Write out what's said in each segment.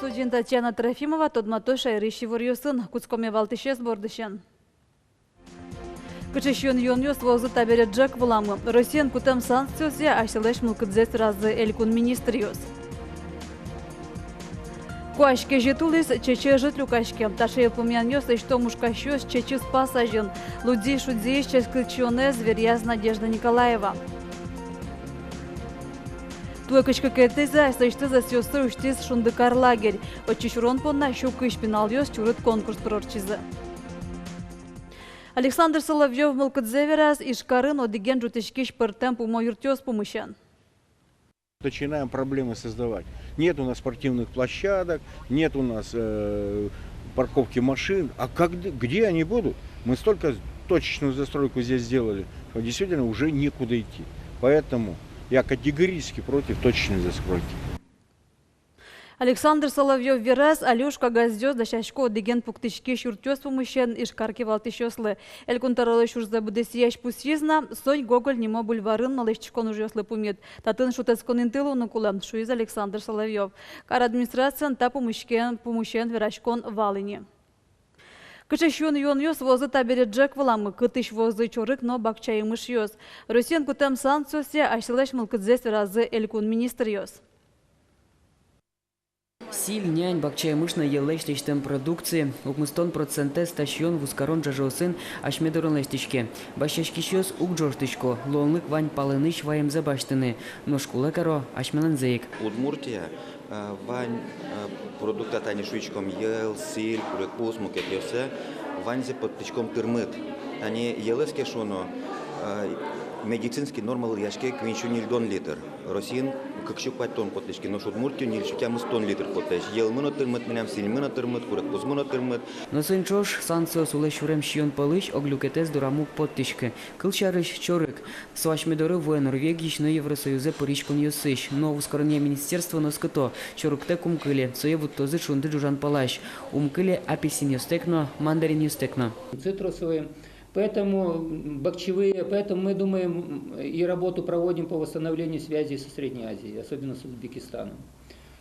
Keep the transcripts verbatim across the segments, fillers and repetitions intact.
Студиын Татьяна Трофимова. Тодмато шаерысь иворъёсын. Кутскоме валтӥсез бордысен. Кыӵе сиён-юонъёс вуозы табере ӝӧк выламы? Россиен кутэм санкциосъя асьсэлэсь мылкыдзэс веразы элькун министръёс. Куазь кезьыт улӥз, чечы ӧжыт люкаське. Таӵе йылпумъянъёс лэсьто мушкасьёс Чечы Спас азьын. Лудӟи-шудӟиысь ческыт сиёнэз веръяз Надежда Николаева. Туэ кызь кыкетӥзэ аслэсьтыз ӧсъёссэ усьтӥз «Шундыкар» лагерь. Отчы сюрон понна сю кызь пиналъёс чурыт конкурс пыр ортчизы. Александр Соловьёв мылкыдзэ вераз Ижкарын одӥген ӝутӥськись пӧртэм пумо юртъёс пумысен. Начинаем проблемы создавать. Нет у нас спортивных площадок, нет у нас, э, парковки машин. А как, где они будут? Мы столько точечную застройку здесь сделали, что действительно уже некуда идти. Поэтому я категорически против точечной застройки. Александр Соловьёв вераз, али уж кагазъёс дасясько одӥген пуктӥськись юртъёс пумысен Ижкар кивалтӥсьёслы. Элькун тӧролэсь ужзэ быдэсъясь пусйиз на, сонь Гоголь нимо бульварын но лэсьтӥськон ужъёслы пумит. Татын шутэтскон инты луыны кулэ, шуиз Александр Соловьёв. Кар администрациын та пумысен, пумысен вераськон вал ини. Кыӵе сиён-юонъёс вуозы табере ӝӧк выламы, кытысь вуозы чорыг но бакча емышъёс? Россиен кутэм санкциосъя асьсэлэсь мылкыдзэс веразы элькун министръёс. Силь, нянь, бакча емыш но йӧллэсь лэсьтэм продукция. Укмыстон процентэз та сиён вузкарон ӝажыосын асьме дорын лэсьтӥське. Басьяськисьёс уг ӝожтӥсько, луонлык вань палэнысь ваемзэ басьтыны, нош кулэ каро асьмелэнзэ ик. Удмуртия, э, вань, э, продукта, тани шуиськом, йӧл, силь, курегпуз, мукетъёссэ, ваньзэ поттӥськом тырмыт. Тани йӧлэз ке шуоно, э, медицинский нормалы лыяське куинь сю ньыльдон литр. Россиын кык сю куатьтон поттӥське, нош Удмуртиын ньыль сю тямыстон литр потэ. Йӧлмы но тырмыт милям, сильмы но тырмыт, курегпузмы но тырмыт. Но соин ӵош санкциос улэ сюрем сиён пӧлысь ог люкетэз дорам уг поттӥськы. Кылсярысь, чорыг. Со асьме доры вуэ Норвегиысь но Евросоюзэ пыриськонъёсысь. Но вузкаронъя министерствоын оскыто: чорыгтэк ум кыле, сое вуттозы шунды ӝужан палась. Ум кыле апельсинъёстэк но, мандаринъёстэк но. Цитрусовые. Поэтому, м, бакчевые, поэтому мы думаем, м, и работу проводим по восстановлению связей со Средней Азией, особенно с Узбекистаном.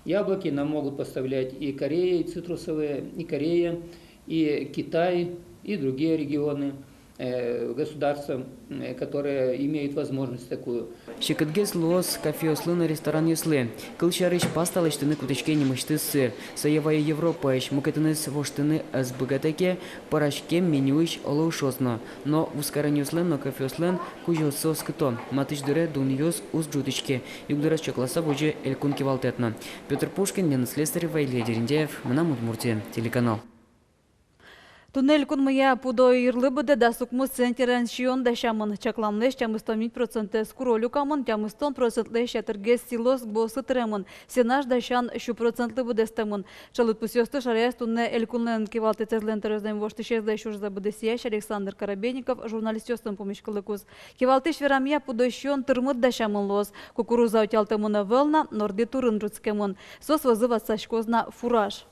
Яблоки нам могут поставлять и Корея, и цитрусовые, и Корея, и Китай, и другие регионы, э, государства, э, которые имеют возможность такую. Секытгес луоз кафеослы но ресторанъёслы. Кылсярысь, паста лэсьтыны кутӥське нимысьтыз сыр. Сое вае Европаысь, мукетыныз воштыны ӧз быгатэ ке, пӧраськем менюысь оло ышоз но. Но вузкаронъёслэн но кафеослэн кузёоссы оскыто: матысь дыре дунъёс уз ӝутӥське. Югдурез чакласа возьы элькун кивалтэт но. Пётр Пушкин, Лена Слесарева, Илья Дерендяев, «Мынам Удмуртие» телеканал. Туннэ элькунмыя пудо йырлы быдэ дас укмыс центнерен сиён дасямын. Чакламлэсь тямыстон вить процентэз куро люкамын, тямыстон процентлэсь ятыргес силос-гбоосы тыремын, сенаж дасян сю процентлы быдэстэмын. Ӵӧлыт пусъёсты шараяз туннэ элькунлэн кивалтэтэзлэн тӧроезлэн воштӥсезлэсь ужзэ быдэсъясь Александр Коробейников журналистъёсын пумиськылыкуз. Кивалтӥсь верамъя, пудо сиён тырмыт дасямын луоз. Кукуруза утялтэмын ӧвӧл на, норди турын ӝутскемын. Соос вӧзы ватсаськоз на фураж.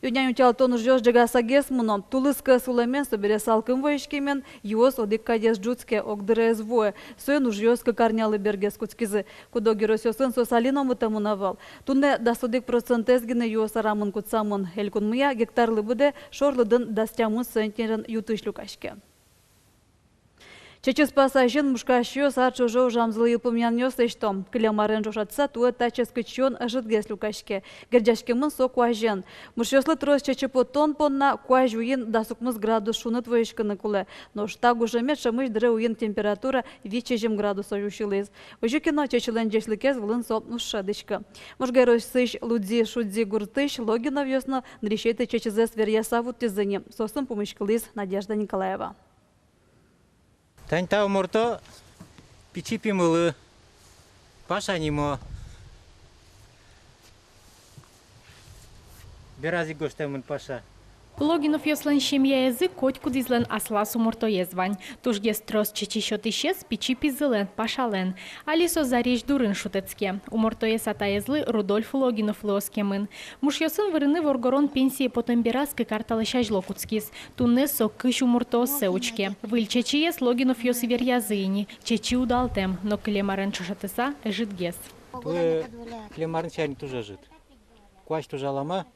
Ю-нянь утялтон ужъёс ӝегасагес мыно. Тулыс кӧс улэмен, собере салкым возиськемен, юос одӥг кадесь ӝутске, огдыре ӧз вуэ. Соин ужъёс кык арнялы бергес кутскизы. Куд-ог ёросъёсын соос али но мытэмын ӧвӧл. Туннэ дас одӥг процентэз гинэ юос арамын кутсамын. Элькунмыя гектарлы быдэ шорлыдын дас тямыс центнерен ю-тысь люкаське. Чечы Спас азьын мушкасьёс ар ӵоже ужамзылы йылпумъянъёс лэсьто. Кылем арен ӵошатыса, туэ та ческыт сиён ӧжытгес люкаське. Герӟаськемын со куазен. Мушъёслы трос чечы поттон понна куазь уин дас укмыс градус шуныт возиськыны кулэ. Нош та гужеме ӵемысь дыре уин температура вить-сизьым градусозь усьылӥз. Озьы ке но, чечылэн ӟечлыкез вылын со уз шӧдӥськы. Можга ёросысь Лудӟи-Шудӟи гуртысь Логиновъёс но нырысетӥ чечызэс веръяса вуттӥзы ини. Соосын пумиськылӥз Надежда Николаева. Тани та уморто пичи пимылы, Паша нимо. Бераз ик гожтэмын Паша. Логиновъёслэн семьяезлы котькудӥзлэн аслаз умортоез вань. Тужгес трос чечы сётӥсез пичи пизылэн, Пашалэн. Али со зарезь дурын шутэтске. Умортоез атаезлы, Рудольф Логиновлы, оскемын. Мушъёсын вырыны воргорон пенсие потэм бераз кык ар талэсь азьло кутскиз. Туннэ со кызь умортооссэ учке. Выль чечыез Логиновъёс веръязы ини. Чечы удалтэм, но кылем арен ӵошатыса, ӧжытгес. Туэ кылем арын сямен туж ӧжыт. Куазь туж алама.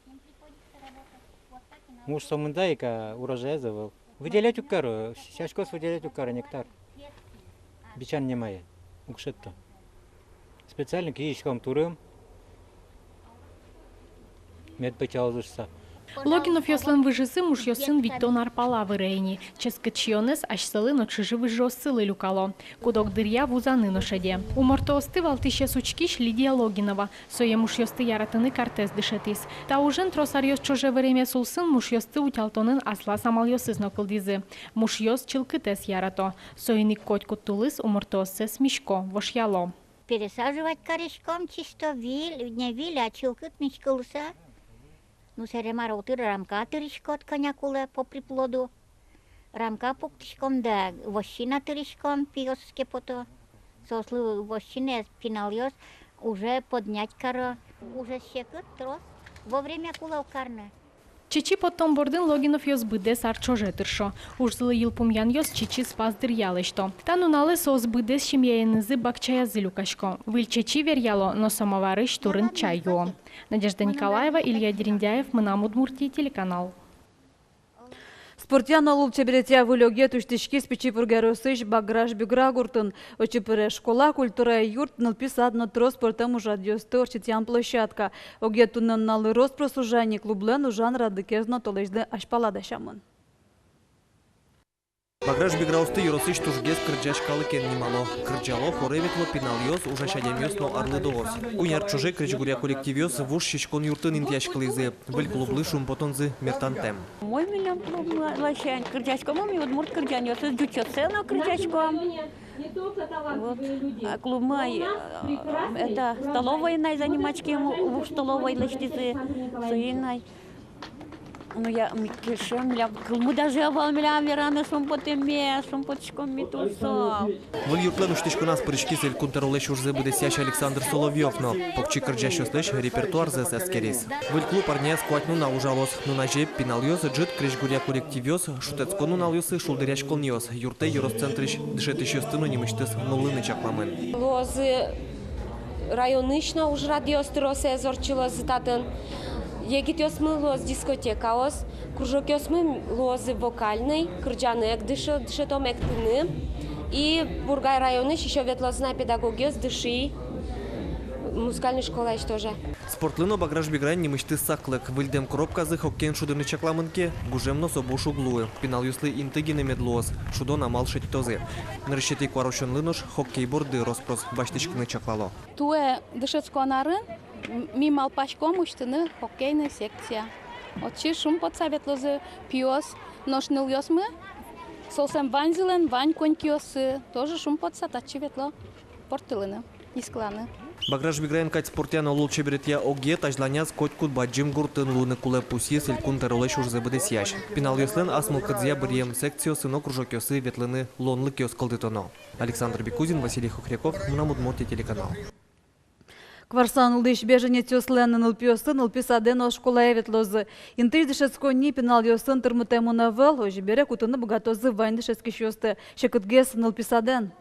Муш сомында ик, а урожаез ӧвӧл. Выделять уг каро, сяськаос выделять уг каро, нектар. Бичан немае, уг шедьто. Специально кизиськом турым, мед пӧчалозы шуса. Логиновъёслэн выжызы мушъёсын витьтон ар пала выре ини. Ческыт сиёнэз асьсэлы но чыжы-выжыоссылы люкало. Куд-ог дыръя вузаны но шеде. Умортоосты валтӥсез учкись Лидия Логинова. Сое мушъёсты яратыны картэз дышетӥз. Та ужен трос аръёс ӵоже выремез улсын мушъёсты утялтонын аслаз амалъёсыз но кылдӥзы. Мушъёс чылкытэз ярато. Соин ик котькуд тулыс умортооссэс мисько, вошъяло. Пересаживать кариськом чисто виль, не виль, а чылкыт миськылыса. Ну, сэре мар, отыр рамка тырӥськод, кӧня кулэ, по приплоду. Рамка пуктӥськом да вощина тырӥськом, пиос ке пото. Соослы вощинаез пиналъёс уже поднять каро. Уже секыт трос. Вовремя кулэ ук карны. Чечы поттон бордын Логиновъёс быдэс ар ӵоже тыршо. Ужзылы йылпумъянъёс чечы спас дыръя лэсьто. Та нуналэ соос быдэс семьяенызы бакчаязы люкасько. Выль чечы веръяло но самоварысь турын чай юо. Надежда Николаева, Илья Дерендяев, «Мынам Удмуртие» телеканал. Спортъя но лулчеберетъя выль огет усьтӥськиз Пичи Пурга ёросысь Баграш-Бигра гуртын. Отчы пыре школа, культура юрт, нылпи сад но трос пӧртэм ужрадъёсты ортчытъян площадка. Огет туннэ нуналлы рос-прос ужа ни, клублэн ужан радлыкез но толэзьлы азьпала дасямын. Баграш-Биграосты ёросысь тужгес кырӟась калыкен нимало. Кырӟало, хоре ветло пиналъёс, ужась адямиос но арлыдоос. Куинь ар ӵоже крезьгуръя коллективъёс вуж сиськон юртын интыяськылӥзы. Выль клублы шумпотонзы мертантэм. Мой милям клубмы ласянь кырӟаськом, ми удмурт кырӟанъёсыз, ӟучъёссэ но кырӟаськом. Вот. А клубмы, ай, э, это, столовойын ай заниматься кариськом, вуж столовой лэсьтӥзы, соин ай. Ну, я, ми кельше, милям кылмы даже ӧвӧл, милям вераны шумпотэме, шумпотӥськом ми туж со. Выль юртлэн усьтӥськоназ пыриськиз Элькун Тӧролэсь ужзэ быдэсъясь Александр Соловьёв но. Покчи кырӟасьёслэсь репертуарзэс эскериз. Выль клуб арняяз куать нунал ужалоз. Нуназе пиналъёс, ӝыт крезьгуръя коллективъёс, шутэтскон нуналъёсы шулдыръяськонъёс. Юртэ ёрос центрысь дышетӥсьёсты но нимысьтыз нуллыны чакламын. Луозы районысь но ужрадъёс, тросэз ортчылозы татын. Егитъёсмы луоз дискотекаос, кружокъёсмы луозы вокальный, кырӟаны эк дышо-, дышетом эктыны. И Бургай районысь ещё ветлозы на педагогъёс, дыши музыкальной школаысь тоже. Спортлы но Баграш-Биграын нимысьтыз саклык. Выльдэм коробказы хоккеен шудыны чакламын ке, гужем но со буш уг луы. Пиналъёслы инты гинэ мед луоз, шудон амал шедьтозы. Нырысетӥ куарусёнлы нош хоккей борды рос-прос басьтӥськыны чаклало. Туэ дышетскон арын м-, ми малпаськом усьтыны хоккейный секция. Отчы шумпотса ветлозы пиос, нош нылъёсмы, соослэн ваньзылэн вань конькиоссы, тоже шумпотса татчы ветло порттылыны, нискыланы. Баграш-Биграын кадь спортъя но лулчеберетъя огет азьланяз котькуд бадӟым гуртын луыны кулэ, пусйиз Элькун Тӧролэсь ужзэ быдэсъясь. Пиналъёслэн ас мылкыдзыя быръем секциосы но кружокъёсы ветлыны луонлыкъёс кылдытоно. Александр Бекузин, Василий Хохряков, «Мынам Удмуртие» телеканал. Кварсан улӥсь беженецъёслэн нылпиоссы нылпи садэ но школае ветлозы. Интыысь дышетсконни пиналъёсын тырмытэмын ӧвӧл, озьы бере кутыны быгатозы вань дышетскисьёсты, секытгес нылпи садэн.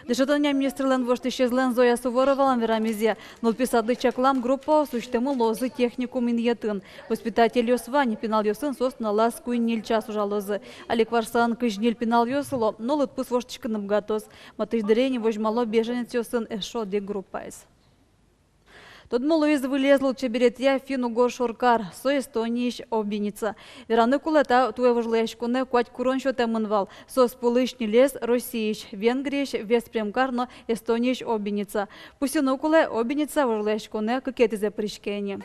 Дышетонъя министрлэн воштӥсезлэн Зоя Суворовалэн верамезъя, нылпи садлы чаклам группаос усьтэмын луозы техникум инъетын. Воспитательёс вань, пиналъёсын соос нуналаз куинь-ньыль час ужалозы. Али Кварсан кызь ньыль пиналъёс уло, но лыдпус воштӥськыны быгатоз. Матысь дыре ини возьмало беженецъёсын эшшо одӥг группаез. Тодмо луиз вылез лулчеберетъя финн-угор шоркар, со Эстониысь Обиница. Вераны кулэ, та туэ вожвылъяськонэ куать курон сётэмын вал. Соос пӧлысь ньылез Россиысь, Венгриысь Веспрем кар но Эстониысь Обиница. Пусйыны кулэ, Обиница вожвылъяськонэ кыкетӥзэ пыриське ини.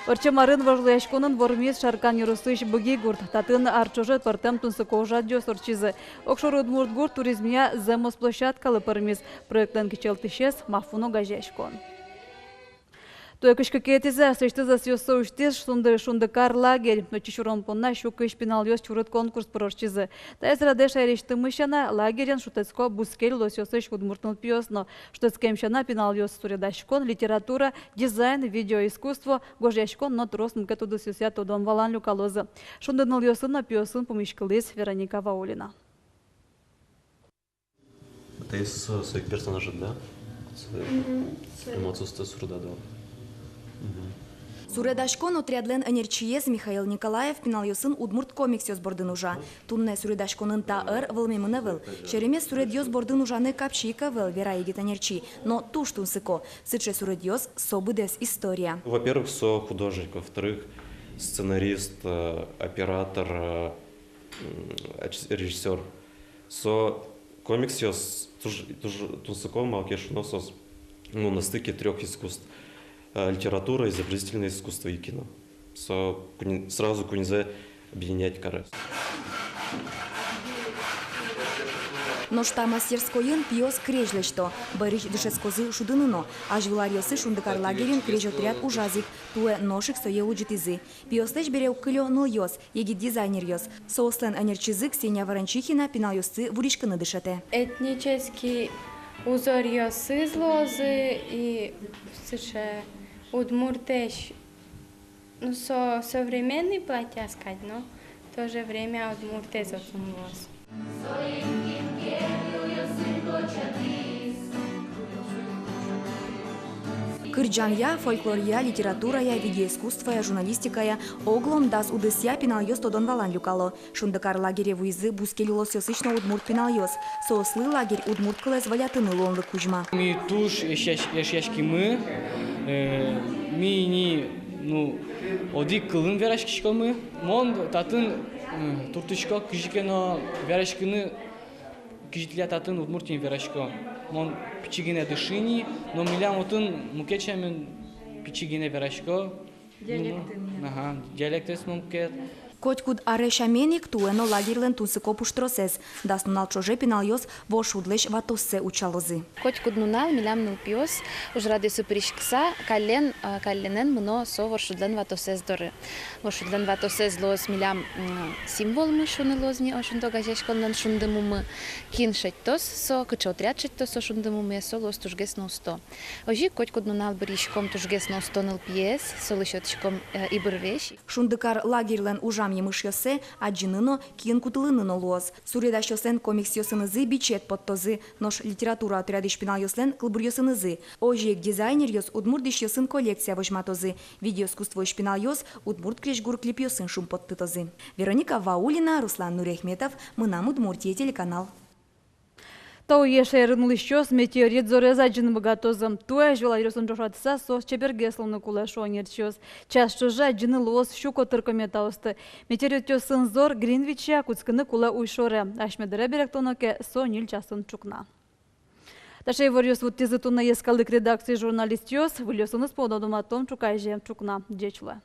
Ортчем арын вожвылъяськонын вормиз Шаркан ёросысь Быги гурт. Татын ар ӵоже пӧртэм тунсыко ужрадъёс ортчизы. Огшоры удмурт гурт туризмъя зэмос площадкалы пӧрмиз. Проектлэн кичӧлтӥсез — МАФУН огазеяськон. Туэ кызь кыкетӥзэ аслэсьтыз ӧсъёссэ усьтӥз «Шунды-, Шундыкар» лагерь. Отчы сюрон понна сю кызь пиналъёс чурыт конкурс пыр ортчизы. Таиз радэ шаерысьтымы сяна, лагерен шутэтско бускель улосъёсысь удмурт нылпиос но. Шутэтскем сяна, пиналъёс суредаськон, литература, дизайн, видеоискусство, гожъяськон но трос мукет удысъёсъя тодон-валан люкалозы. «Шунды» нылъёсын но пиосын пумиськылӥз Вероника Ваулина. Таиз со, со ик персонажед, да? Со эмоциосты суредадо. Суредаськон отрядлэн ӧнерчиез Михаил Николаев пиналъёсын удмурт комиксъёс бордын ужа. Туннэ суредаськонын та ӧр вӧлмемын ӧвӧл. Серемес суредъёс бордын ужаны капчи ик ӧвӧл, вера егит ӧнерчи, но туж тунсыко. Сыӵе суредъёс — со быдэс история. Во-первых, со художник, во-вторых, сценарист, э, оператор, э, м, ач-, режиссёр. Со комиксъёс туж, туж тунсыко, малы ке шуоно, соос, ну, на стыке трёх искусств. Э, литература, изобразительное искусство и кино. Со куинь-, сразу куиньзэ объединять каре. Нош та мастерскойын пиос крезь лэсьто, бӧрысь дышетскозы шудыны но. Азьвыл аръёсы «Шундыкар» лагерьын крезь отряд ужаз ик, туэ нош ик сое улӟытӥзы. Пиослэсь бере уг кылё нылъёс, егит дизайнеръёс. Соослэн ӧнерчизы Ксения Ворончихина пиналъёсты вуриськыны дышетэ. Этнический узоръёсыз луозы и сыӵе удмуртэсь, ну, со современный платья ткать, но в то же время удмуртэз отын луоз. Кырӟанъя, фольклоръя, литературая, видеоискусствоя, журналистикая — оглом дас удысъя пиналъёс тодон-валан люкало. «Шундыкар» лагере вуизы бускель улосъёсысь но удмурт пиналъёс. Соослы лагерь удмурт кылэз волятыны луонлык кузьма. Ми туж эшъясь-, эшъяськимы, э, ми ини, ну, одӥг кылын вераськиськомы. Мон татын, э, туртӥсько кызьы ке но вераськыны, кызьы тӥляд татын Удмуртиын верасько. Мон пичи гинэ дыши ни, но милям отын мукет сямен пичи гинэ верасько. Диалектын. Ага, диалектэз мукет. Котькуд аре сямен ик туэ но лагерьлэн тунсыко пуштросэз. Дас нунал ӵоже пиналъёс воршудлэсь ватоссэ утчалозы. Котькуд нунал милям нылпиос, ужрадъёсы пыриськыса, каллен, а, калленэн мыно со воршудлэн ватоссэс доры. Воршудлэн ватоссэс луоз милям, м, символмы, шуыны луоз ни, о, «Шунды» огазеяськонлэн «Шундымумы». Кин шедьтоз со, кыӵе отряд шедьтоз со «Шундымумыез», со луоз тужгес но усто. Озьы котькуд нунал быръиськом тужгес но усто нылпиез, солы сётӥськом, э, ибырвесь. «Шундыкар» лагерьлэн ужам емышъёссэ адӟыны но, киын кутылыны но луоз. Суредасьёслэн комиксъёсынызы бичет поттозы, нош литература отрядысь пиналъёслэн кылбуръёсынызы. Озьы ик дизайнеръёс удмурт дӥсьёсын коллекция возьматозы, видеоискусствоысь пиналъёс удмурт крезьгур клипъёсын шумпоттытозы. Вероника Ваулина, Руслан Нурехметов, «Мынам Удмуртие» телеканал. Та уе шаерын улӥсьёс метеорит зорез адӟыны быгатозы. Туэ азьвыл аръёсын ӵошатыса соос чебергес луыны кулэ, шуо ӧнерчиос. Час ӵоже адӟыны луоз сю котыр кометаосты. Метеоритъёсын зор Гринвиче, кутскыны кулэ Уйшоре. Асьме дыре берыктоно ке, со ньыль часын ӵукна. Таӵе иворъёс вуттӥзы туннэ йӧскалык редакциысь журналистъёс. Выльёсыныз пол тодо мынатом ӵуказе ӵукна. Ӟеч луэ.